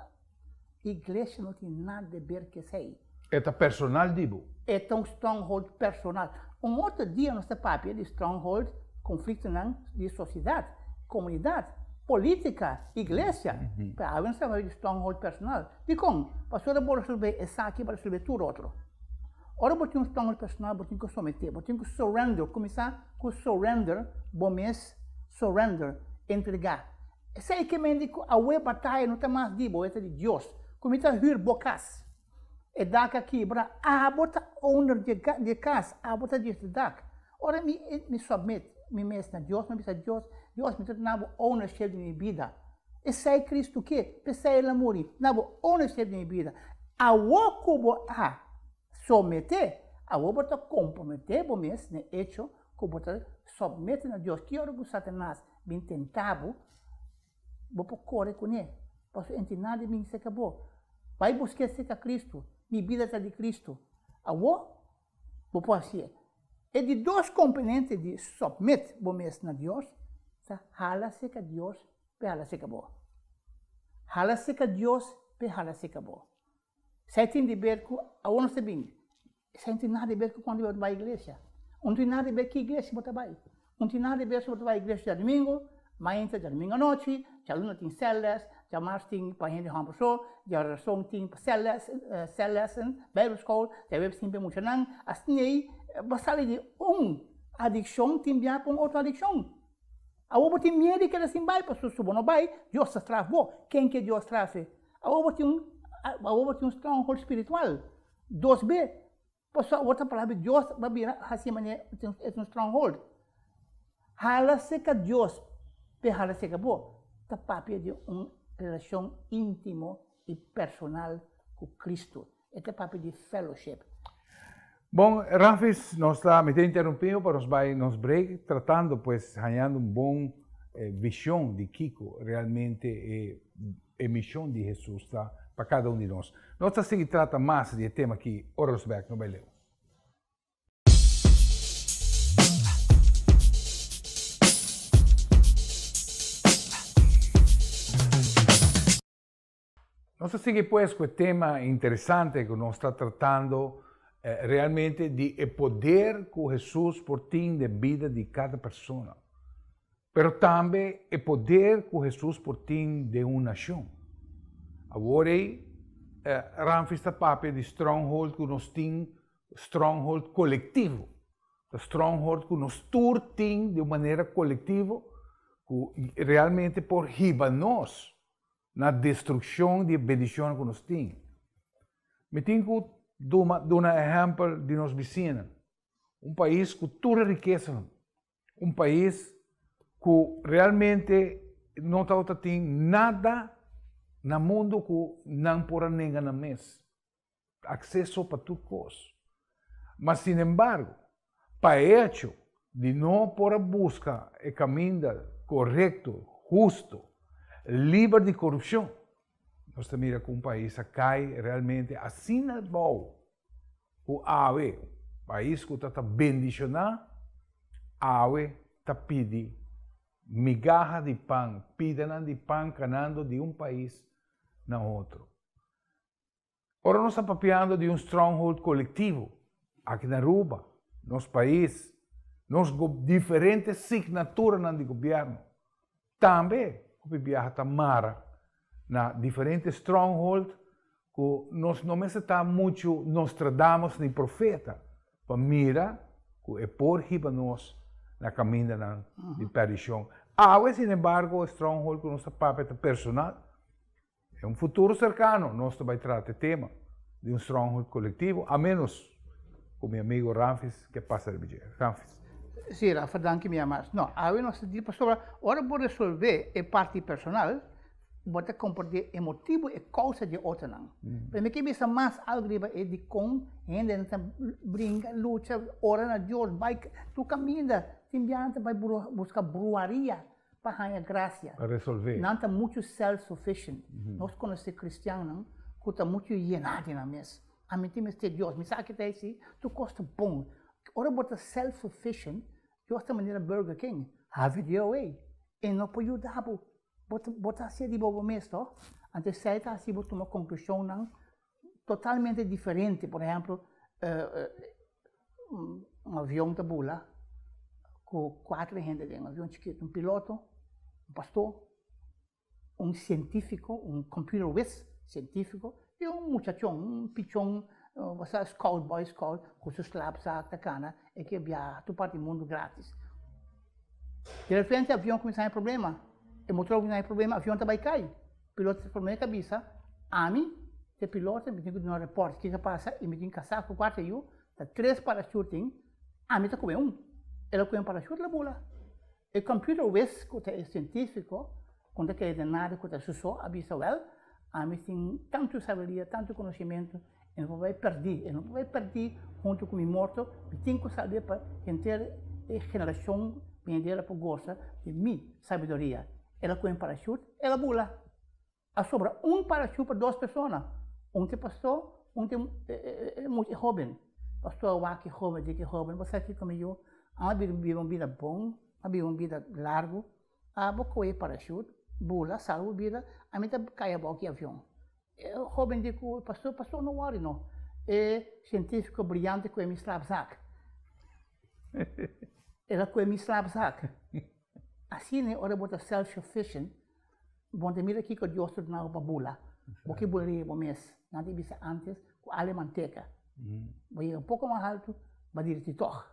Iglesia no tin nada de ber ku esei. E ta personal di bo. E ta un stronghold personal. Un otro dia nos ta papia di stronghold, konfliktonan di sosiedat, komunidat, politika, iglesia. Pero awe nos ta papia di stronghold personal. Dikon? Pasobra bo resolve esaki, bo resolve tur otro. Ora bo tin un stronghold personal, bo tin ku someté, bo tin ku surrender, kuminsá ku surrender bo mes, surrender, entregá. Esei ke men di ku awe bataya no ta mas di bo, e ta di Dios. Ku mi ta hür bo kas, e dak a kibra, abo ta owner di e kas, abo ta di e dak. Ora mi mi submit mi mes na Dios, mi bisa Dios, Dios mi ta duna bo ownership di mi bida. Esei Cristo ke, p'esei el a muri, duna bo ownership di mi bida. Awo ku bo a somete, awo bo ta komprometé bo mes na e echo ku bo ta submit na Dios. Ki ora ku Satanas bin tenta bo, bo por kore kuné, pasobra e tin nada di bin serka bo. Bai busk'é serka Cristo, mi bida ta di Cristo. Awo bo por hasié. E di dos komponente di submit bo mes na Dios ta hala serka Dios p'e hala serka bo. Hala serka Dios p'e hala serka bo. Esei tin di ber ku awor nos ta bin. Esei no tin nada di ber ku kuantu bo ta bai iglesia. No tin nada di ber ki iglesia bo ta bai. No tin nada di ber si bo ta bai iglesia djadumingu, mainta, djadumingu anochi, djaluna tin sèlles, djamars tin pa hende hòmber so, djarason tin pa sèlles, sèllessen, bijbelschool, djaweps tin pa e muchanan. Asina ei bo sali di un adikshon tin bia pa un otro adikshon. Awor bo tin miedu di keda sin bai, pasobra si bo no bai, Dios ta straf bo. Ken ke Dios strafe? Awor bo tin un, awor bo tin un stronghold spiritual. Dos be, pasobra awor ta palabra di Dios bo a bira hasi manera e ta un stronghold. Hala serka Dios p'e hala serka bo, ta papia di un relashon íntimo i personal ku Kristu. E ta papia di fellowship. Bon, Rafis, nos ta, mi ta interrumpí bo pa nos bai nos break, tratando pues, hañando un bon vision di kiko realmente e e mision di Hesus ta pa kada un di nos. Nos ta sigui trata mas di e tema aki ora nos bek, no bai leu. Nos ta sigui pues cu e tema interesante cu nos ta tratando realmente di e poder cu Hesus por tin den bida di cada persona, pero tambe e poder cu Hesus por tin den un nacion. Awor ey Ramfis ta papia di stronghold cu nos tin, stronghold colectivo, ta stronghold cu nos tur tin di un manera colectivo cu realmente por hiba nos na destrukshon di e bendishonnan ku nos tin. Mi tin ku duma duna ehèmpel di nos bisiñanan, un pais ku tur e rikesanan, un pais ku realmente no tabata tin nada na mundu ku nan por a nenga nan mes. akseso pa tur kos. Ma sinembargo, pa e echo di no por a buska e kaminda korekto, husto, liber di korupshon, nos ta mira ku un pais a kai realmente asina bou ku awe, pais ku ta ta bendishoná, awe ta pidi migaha di pan, pidanan di pan kanando di un pais na otro. Ora nos ta papiando di un stronghold kolektivo aki na Aruba, nos pais, nos diferente signaturanan di gobièrnu tambe hopi biaha ta mara na diferente stronghold ku nos no mester ta muchu Nostradamus ni profeta pa mira ku e por hiba nos na kamindanan di perdishon. Awe, sinembargo, e stronghold ku nos ta papia ta personal. Den un futuro serkano nos ta bai trata e tema di un stronghold kolektivo, a ménos ku mi amigo Ramfis ke pasa riba dje. Ramfis. Sí, Rafa, danki mi amas. No, awe nos ta di pasobra ora bo resolvé e parti personal, bo ta komprendé e motibu, e kousa di e otronan. Pero mi ke bisa mas algu riba e dikon hendenan ta bringa, lucha, ora na Dios, bai tur kaminda, tin biaha nan ta bai buska bruaria pa haña grasia. Pa resolvé. Nan ta muchu self-sufficient. Nos konosé kristiannan ku ta muchu yená di nan mes. Ami tin mester Dios, mi sa ke ta hasi, tur kos ta bon. Ora bo ta self-sufficient, Dios ta manera Burger King, have it your way. E no por yuda bo. Bo ta bo ta hasié di bo bo mes to. Anto esei ta hasi bo tuma konklushonnan totalmente diferente. Por ehèmpel, Un avion ta bula ku kuater hende aden, un avion chikitu, un piloto, un pastor, un sientífiko, un computer whiz sientífiko i un muchachon, un pichon, bo sa scout, boy scout ku su slaapzak ta kana e ke biaha tur parti di mundu gratis. Di repente e avion kuminsá haña problema, e motor kuminsá haña problema, avion ta bai kai. Piloto ta promé ta bisa, Ami ta e piloto, mi tin ku duna report kiko a pasa i mi tin kasá ku kuater yu, ta tres parachute tin, ami ta kome un. El a kome un parachute el a bula. E computer wis ku ta e sientífiko ku no ta kere den nada ku ta su so a bisa, wèl, ami tin tantu sabiduria, tantu konosementu, e no por bai pèrdí, e no por bai pèrdí huntu ku mi morto, mi tin ku sabé pa henter e generashon benidera por gosa di mi sabiduria. El a kome un parachute. El a bula. A sobra un parachut pa dos persona. Un ta e pastor, un ta e mucha, e hoben. Pastor a wak e hoben, a di ku e hoben, Bo sa kiko mi yu? Amo a biba un bida bon, a biba un bida largu. Abo kohe e parachut, bula, salba bo bida, ami ta kai abou ki avion. E hoben di ku e pastor, Pastor, no wòri no. E sientífiko briante kohe mi slaapzak. El a kohe mi slaapzak. Asina e ora bo ta self-sufficient, bo no ta mira kiko Dios ta duna bo pa bula. Bo ke bula riba bo mes. Nan ta bisa antes ku ale manteka. Bo yega un poko mas altu, bo a diriti tòg.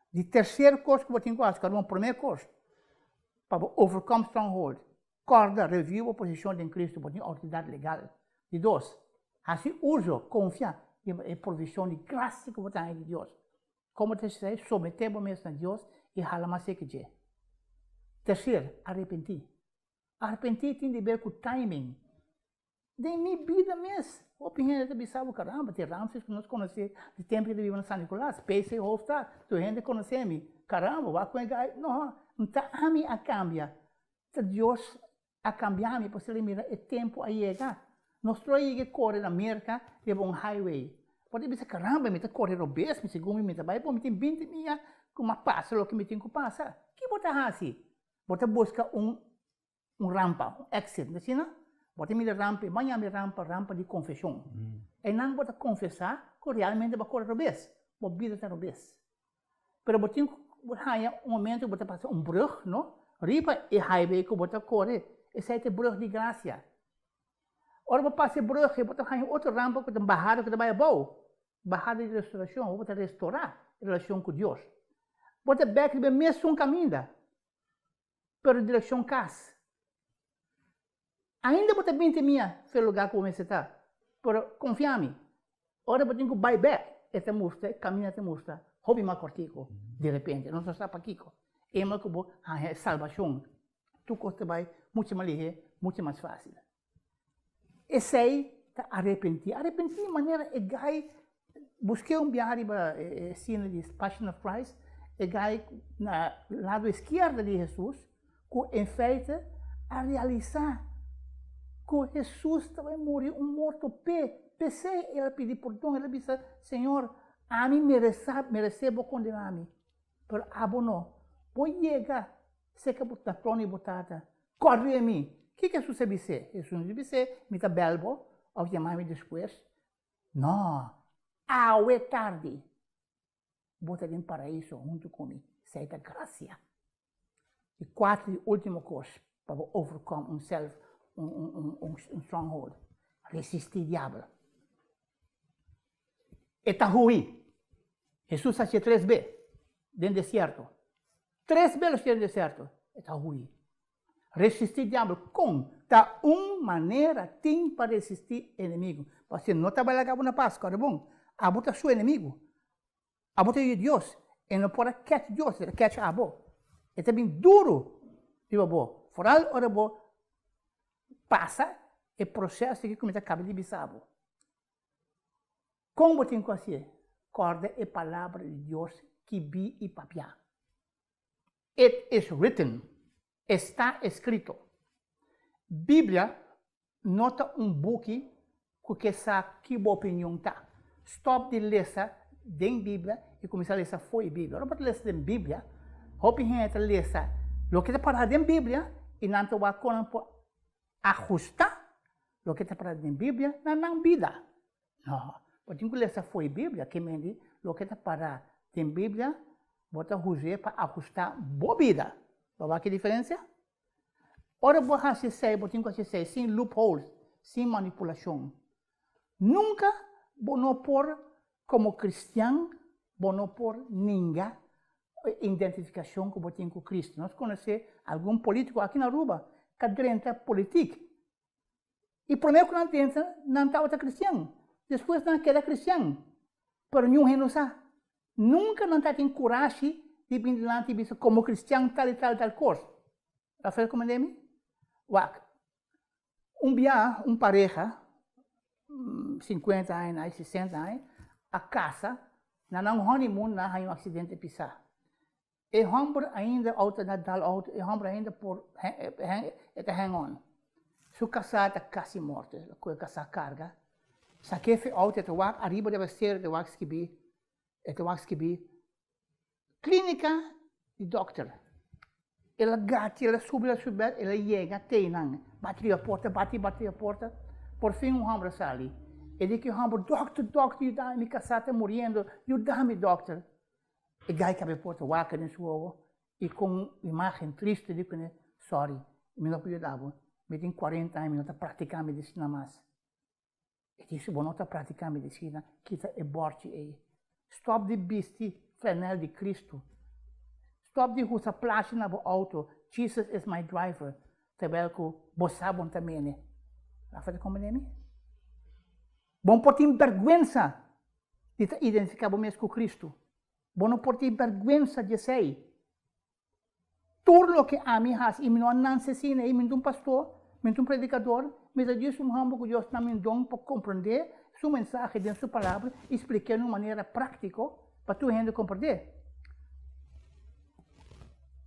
Di terser kos ku bo tin ku hasi, kòrda bo promé kos, pa bo overcome stronghold, kòrda, review bo posishon den Kristu, bo tin outoridat legal. Di dos, hasi uso, konfia riba e provishon di grasia ku bo ta haña di Dios. Komo ta esei, someté bo mes na Dios i hala mas seki dje. Terser, arepentí. Arepentí tin di ber ku timing. Den mi bida mes, hopi hende ta bisa bo, Caramba, tin Ramses ku nos konosé di tempu ku ta biba na San Nicolas, PC Hoofdstad, tur hende konosé mi. Caramba, wak ku e gai. No, ta ami a kambia. Ta Dios a kambia mi pasobra mira e tempu a yega. Nos tur a yega e kore na Merka riba un highway. Bo ta bisa, Caramba, mi ta kore robes, mi segun mi mi ta bai bon, mi tin binti mia ku mi a pasa loke mi tin ku pasa. Ki bo ta hasi? Bo ta buska un un rampa, un exit, no asina? Bo ta mira rampa, e ban yama e rampa, rampa di konfeshon. Einan bo ta konfesá ku realmente bo a kore robes, bo bida ta robes. Pero bo tin ku haña un momento ku bo ta pasa un brug, no? Riba e highway ku bo ta kore, esei ta e brug di grasia. Ora bo pasa e brug ei, bo ta haña otro rampa ku ta un bahada ku ta bai abou, bahada di restorashon, bo ta restorá e relashon ku Dios. Bo ta bèk riba e mesun kaminda, pero direkshon kas. Ainda bo ta binti mia fe lugar ku bo mester ta, pero konfia mi, ora bo tin ku bai bek, e ta mustra, e kaminda ta mustra hopi mas kòrtiku di repente, nos no sa pakiko. Ema ku bo haña e salbashon, tur kos ta bai muchu mas lihé, muchu mas fásil. Esei. ta arepentí. Arepentí manera e gai busk'é un biaha riba e sina di Passion of Christ, e gai na lado iskierda di Hesus ku en feite a realisá ku Hesus ta bai muri un morto p'e. P'esei el a pidi pordon, el a bisa, Señor, ami meresá meresé bo kondená mi, pero abo no. Bo yega serka bo na trono di bo Tata, kòrda mi. Kiko Hesus a bis'é? Hesus no a bis'é, Mi ta bèl bo òf yama mi despues. No, awe tardi bo ta den Paraiso huntu ku mi. Esei ta grasia. Di kuater i último kos pa bo overkom un self, un stronghold, resistí diabel. E ta hui. Hesus a hasié tres be den desierto. Tres be lo hasié den desierto. E ta hui. Resistí diabel kon? Ta un manera tin pa resistí enemigu. Pasobra no ta bai laga bo na pas, kòrda bon, abo ta su enemigu. Abo ta yu di Dios, e no por a kèch Dios, e ta kèch abo. E ta bin duru riba bo, foral ora bo pasa e proseso ki ku mi ta kaba di bisa bo. Kon bo tin ku hasié? Kòrda e palabra di Dios ki bi i papia. It is written, Está eskrito. Biblia no ta un buki ku ke sa ki bo opinion ta. Stòp di lesa den Biblia i kuminsá lesa fo'i Biblia. Ora bo ta lesa den Biblia, hopi hende ta lesa loke ta pará den Biblia i nan ta wak kon nan por ahustá loke ta pará den Biblia na nan bida. No, bo tin ku lesa fo'i Biblia, ke mende loke ta pará den Biblia bo ta us'é pa ahustá bo bida. Bo wak e diferensia? Ora bo hasi esei, bo tin ku hasi esei sin loopholes, sin manipulashon. Nunka bo no por, komo kristian, bo no por ninga e identifikashon ku bo tin ku Kristu. Nos konosé algun polítiko aki na Aruba ku a drenta politik I promé ku nan pensa, nan tabata kristian. Despues nan a keda kristian. Pero niun hende no sa. Nunka nan tabatin kurashi di bin dilanti i bisa komo kristian tal i tal i tal kos. Rafael komprendé mi? Wak, un bia un pareha, sinkuenta aña na sesenta aña, a kasa, na nan honeymoon nan a haña un aksidente pisá. E homber ainda auto na dal auto, e homber ainda por e ta hang on. Su kasá ta kasi morto, el a kohe kasá karga. Sak'é fe auto e ta wak ariba riba sero e ta wak skibí, e ta wak skibí, Klínika di dòkter. El a gati, el a subi, el a subi, el a yega te einan. Bati riba porta, bati, bati riba porta. Por fin un homber a sali. E di ku e homber, Dòkter, dòkter, yuda mi, mi kasá ta muriendo, yuda mi dòkter. E gai kaba e porta waka den su wowo i ku un imágen triste di kuné, Sòri, mi no por yuda bo. Mi tin kuarenta aña, mi no ta praktiká medisina mas. E di, Si bo no ta praktiká medisina, kita e bòrchi ei. Stòp di bisti flanèl di Kristu. Stòp di usa plachi na bo outo, Jesus is my driver, terwijl ku bo sa bo no ta mene. Rafa ta komprendé mi? Bo no por tin bèrgwensa di ta identifiká bo mes ku Kristu. Bo no por tin bèrgwensa di esei. Tur loke ami hasi, i mi no a nanse asina, i mi no ta un pastor, mi no ta un predikador, mi ta djis un hòmber ku Dios na mi un don pa komprendé Su mensahe den Su Palabra i splik'é na un manera práktiko pa tur hende komprendé.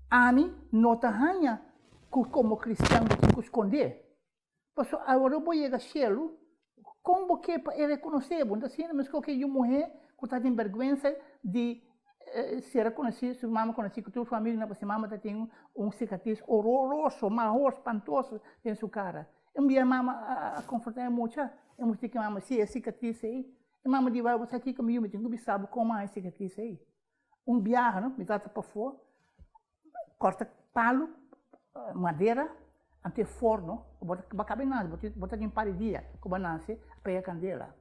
Ami no ta haña ku komo kristian bo tin ku skondé. Pasobra awor bo yega shelu, kon bo ke pa e rekonosé bo? Nta asina meskos ke yu muhé ku ta tin bèrgwensa di ser rekonosí, su mama konosí ku tur su amigunan, pasobra su mama ta tin un sikatris ororoso, mahor, spantoso den su kara. Un bia e mama a konfrontá e mucha, e mucha di ku e mama, Si, e sikatris ei. E mama di, Wèl, bo sa kiko mi yu, mi tin ku bisa bo kon a haña e sikatris ei. Un biaha, no, mi tabata pafó, Corta palu, madera, anto e forno, bo ta caba e nace, bo ta tin un par di dia cu bo a nace, pega candela.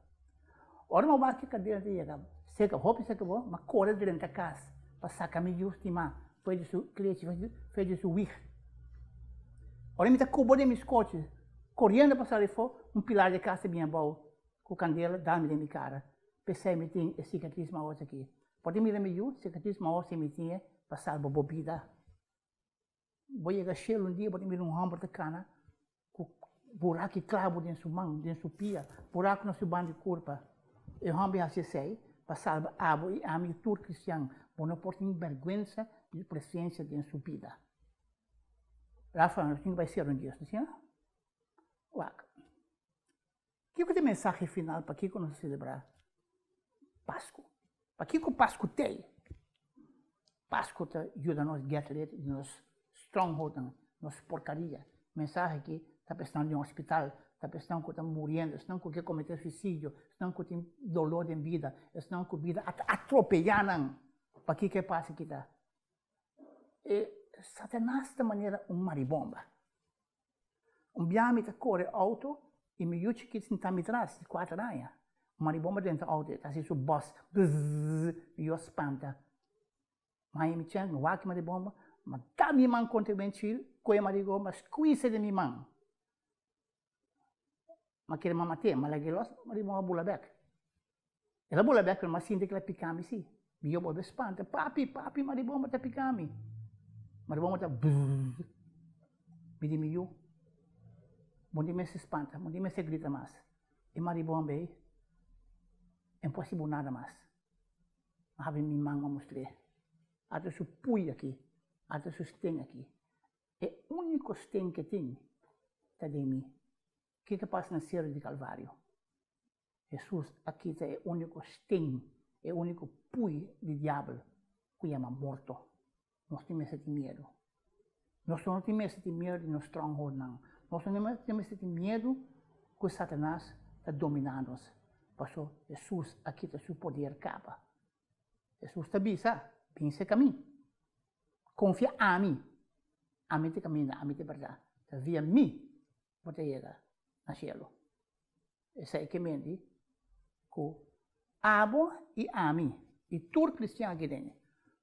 Ora mi a wak e candela ta yega cerca, hopi cerca bo, mi a core drenta cas pa saca mi yu stima for di su klechi, for di su wig. Ora mi ta cubo den mi scochi, coriendo pa sali afo, un pilar di cas ta bini abao cu candela dal mi den mi cara. P'esey mi tin e cicatriz maos aki. Bo ta mira mi yu, sikatris maor si mi tin e pa salba bo bida. Bo yega shelu un dia bo ta mira un hòmber ta kana ku Buraki klabu den su man, den su pia, buraku na su banda di kurpa. E hòmber hasi esei pa salba abo i ami i tur kristian. Bo no por tin bèrgwensa di su presensia den su bida. Rafa, nos tin ku bai sera un dies, no asina? Wak. Kiko ta e mensahe final pakiko nos ta selebrá Pasku? Pakiko Pasku t'ei? Pasku ta yuda nos get rid di nos strongholdnan, nos porkaria. Mensahe aki ta pa esnan den hospital, ta pa esnan ku ta muriendo, esnan ku ke kometé suisidio, esnan ku tin doló den bida, esnan ku bida a atropeyá nan. Pakiko e pas aki ta? E Satanas ta manera un maribomba. Un bia mi ta kore outo i mi yu chikit sinta mi tras, di kuater aña. Un maribomba drenta outo, e ta hasi su bòs, bzzz, mi yu a spanta. Mi haña mi chèns, mi wak e maribomba, mi a da mi man kontra e windshield, kohe e maribomba, squeeze den mi man. Mi a kere mamat'é, mi a lag'é lòs, maribomba a bula bèk. El a bula bèk pero mi a sinti ku el a pika mi si. Mi yu a bolbe spanta, Papi, papi, maribomba ta pika mi. Maribomba ta bzzz. Mi di mi yu, bo no tin mester spanta, bo no tin mester grita mas. E maribomba ei e no por hasi bo nada mas. Mi a habri mi man mi a mustr'é. Ata su pui aki, ata su sten aki. E úniko sten ke tin ta den mi. Kiko a pasa na Seru di Kalvario? Hesus a kita e úniko steen, e úniko pui di diabel ku yama morto. Nos tin mester tin miedu. Nos no tin mester tin miedu di nos strongholdnan. Nos no tin mester tin miedu ku Satanas ta dominá nos, paso Hesus a kita su poder kaba. Hesus ta bisa, Bin serka mi. Konfia ami. Ami ta e kaminda, ami ta e bèrdat. Ta via mi bo ta yega na shelu. Esei ke menti ku abo i ami i tur kristian aki den,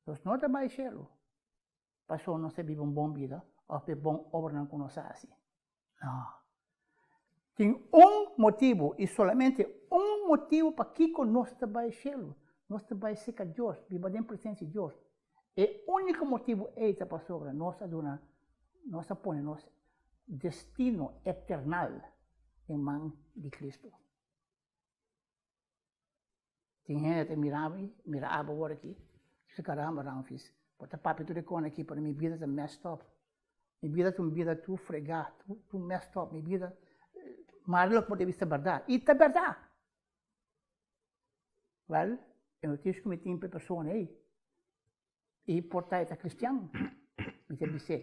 nos no ta bai shelu pasobra nos ta biba un bon bida òf pa e bon obranan ku nos a hasi. No. Tin un motibu i solamente un motibu pakiko nos ta bai shelu. Nos ta bai serka Dios, biba den presensia di Dios. E úniko motibu ei ta pasobra nos a duna, nos a pone nos destino eternal den man di Cristo. Tin hende ta mira mi, mira abo awor aki, bisa caramba Ramfis, bo ta papia tur e kona aki, pero mi bida ta messed up. Mi bida ta un bida tur fregá, tur messed up, mi bida, mara loke bo ta bisa ta bèrdat, i ta bèrdat! Wèl, e notis ku mi tin pa e persona ei, i por ta e ta kristian, mi ta bis'é,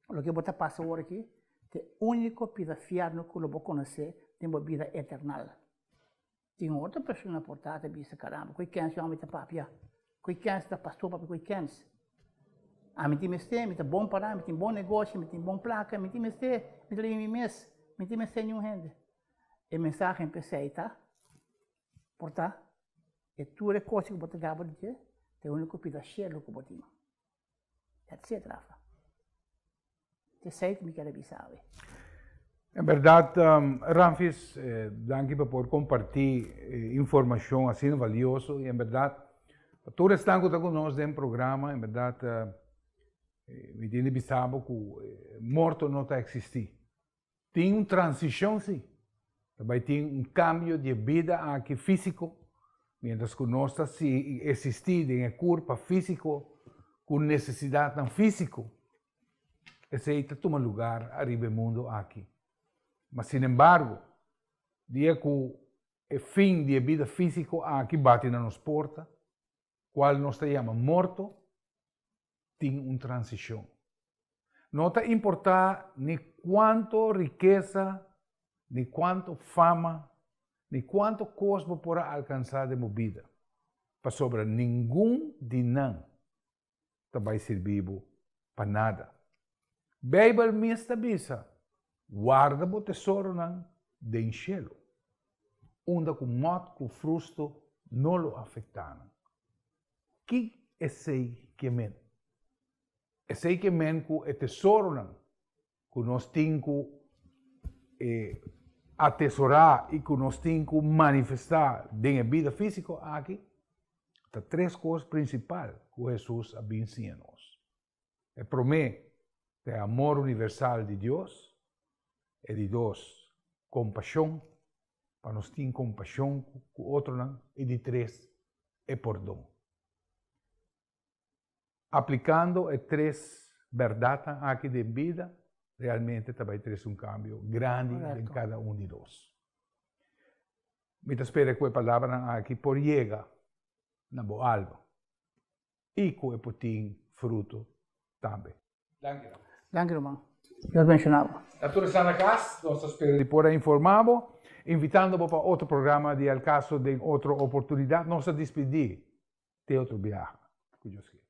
loke bo ta pasa awor aki ta e úniko pida fièrnu ku lo bo konosé den bo bida eternal. Tin un otro persona por ta ta bisa, Karamba, ku e kèns yu ami ta papia? Ku e kèns ta pastor papia ku e kèns? Ami tin mester, mi ta bon pará, mi tin bon negoshi, mi tin bon plaka, mi tin mester, mi ta libi mi mes, mi tin mester niun hende. E mensahe p'esei ta, Por ta, e tur e kos ku bo ta gaba di dje ta e úniko pida shelu ku bo tin. That's it, Rafa. Ta esei ku mi ker a bisa awe. En bèrdat, Ramfis, danki pa por kompartí informashon asina valioso i en bèrdat pa tur esnan ku ta ku nos den programa, en bèrdat mi tin di bisa bo ku morto no ta eksistí. Tin un transishon si. Ta bai tin un kambio di e bida aki físiko, miéntras ku nos ta sigui eksistí den e kurpa físiko ku nesesidatnan físiko. Esei ta tuma lugar ariba e mundu aki. Ma sinembargo, dia ku e fin di e bida físiko aki bati na nos porta, kual nos ta yama morto, tin un transishon. No ta importá ni kuantu rikesa, ni kuantu fama, ni kuantu kos bo por a alkansá den bo bida, pasobra ningun di nan ta bai sirbi bo pa nada. Beibel mes ta bisa, Warda bo tesoronan den shelu, unda ku mòt ku frustu no lo afektá nan. Ki esei ke men? Esei ke men ku e tesoronan ku nos tin ku atesorá i ku nos tin ku manifestá den e bida físiko aki, ta tres kos prinsipal ku Hesus a bin siña nos. E promé ta e amor universal di Dios, e di dos. Kompashon, pa nos tin kompashon ku otronan i di tres, e pordon. Aplikando e tres bèrdatnan aki den bida, realmente ta bai trese un kambio grandi den kada un di nos. Mi ta spera ku e palabranan aki por yega na bo alma i ku e por tin fruto tambe. Danki. Danki ruman. Dios benshoná bo. Na tur esnan na kas, nos ta spera di por a informá bo, invitando bo pa otro programa di Al Caso den otro oportunidat. Nos ta dispidí te otro biaha, ku Dios kere.